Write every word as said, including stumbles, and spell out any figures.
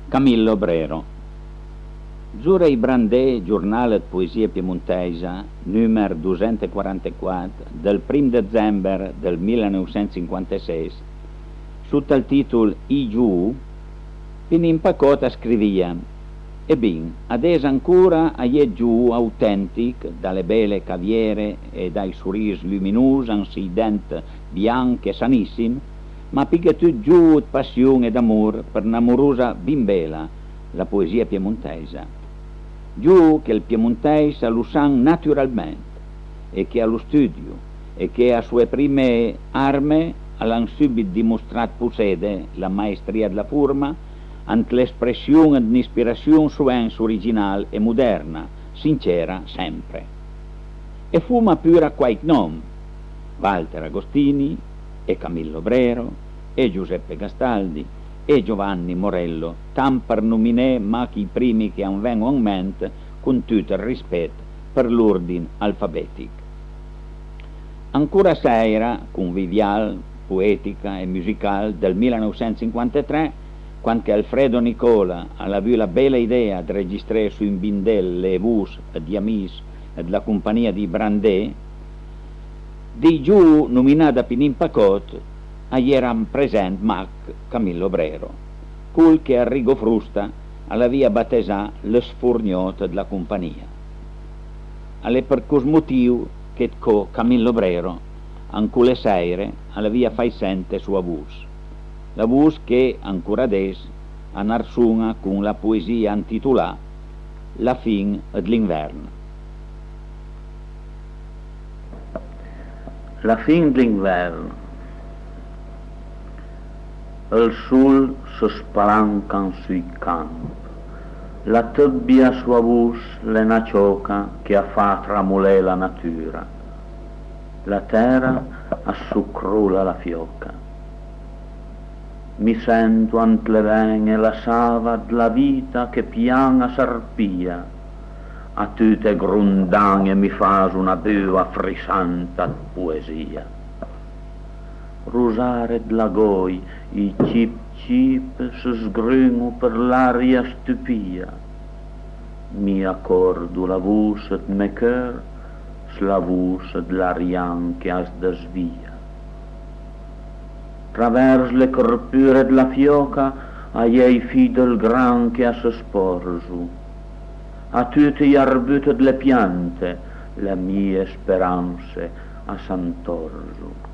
Camillo Brero. Zura i Brandé, giornal ëd poesia piemontèisa, numer dosent e quarantequat, dël prim dë dzember dël mila neuvsent cinquanteses, sot ël tìtol I Giuù, Pinin Pacòt a scrivìa: E bin, adess ancora a-i é 'd giuù autèntic, da le bele caviere e dai soris luminos an sij dent bianch e sanissim, ma pì che tut giuù 'd passion e d'amor për n'amorosa bimbela, la poesia piemontèisa. Giuù che ël piemontèis a lo san naturalment, e che a lo studio, e che a soe prime arme a l'han sùbit dimostrat possede la maestria dla forma, ant l'espression ëd n'ispirassion sovens original e moderna, sincera sempre. E foma pura quaich nòm: Walter Agostini, e Camillo Brero, e Giuseppe Gastaldi, e Giovanni Morello, tant për nominé mach ij primi che am ven-o an ment, con tut ël rispet për l'ordin alfabetich. Ancora sèira convivial, poetica e musical dël mila neuvsent cinquantetré, quand che Alfredo Nicola a l'ha avù la bela idea ëd registré su un bindel le vos ëd j'amis dla companìa dij Brandé, dij giuù nominà da Pinin Pacòt a j'era present mach Camillo Brero, col che Arrigo Frosta a l'avìa batesà lë sforgnòt dla companìa. A l'é për cost motìu che 'dcò Camillo Brero, an cole sèire, a l'avìa fàit sent soa vos. La vos che, ancora adess, a n'arson-a con la poesia antitolà La fin ëd l'invern. La fin ëd l'invern. Ël sol së spalancan sui camp. La tëbbia soa vos l'é na cioca che a fa tramolé la natura. La tèra as socrola la fiòca. Mi sento ant le ven-e la sava dla vita che pian a s'arpìa, a tute grondan-e mi faso na bua frissanta ëd poesia. Rosare dla gòj, ij cip cip së sgron-o për l'aria stupìa. Mi acòrdo la vos ëd me cheur, s'la vos ëd l'arian che as dësvìa. Travers le corpure dla fiòca a-i é ij fij dël gran che as spòrzo. A tute j'arbut dle piante le mie speranse a s'antòrzo.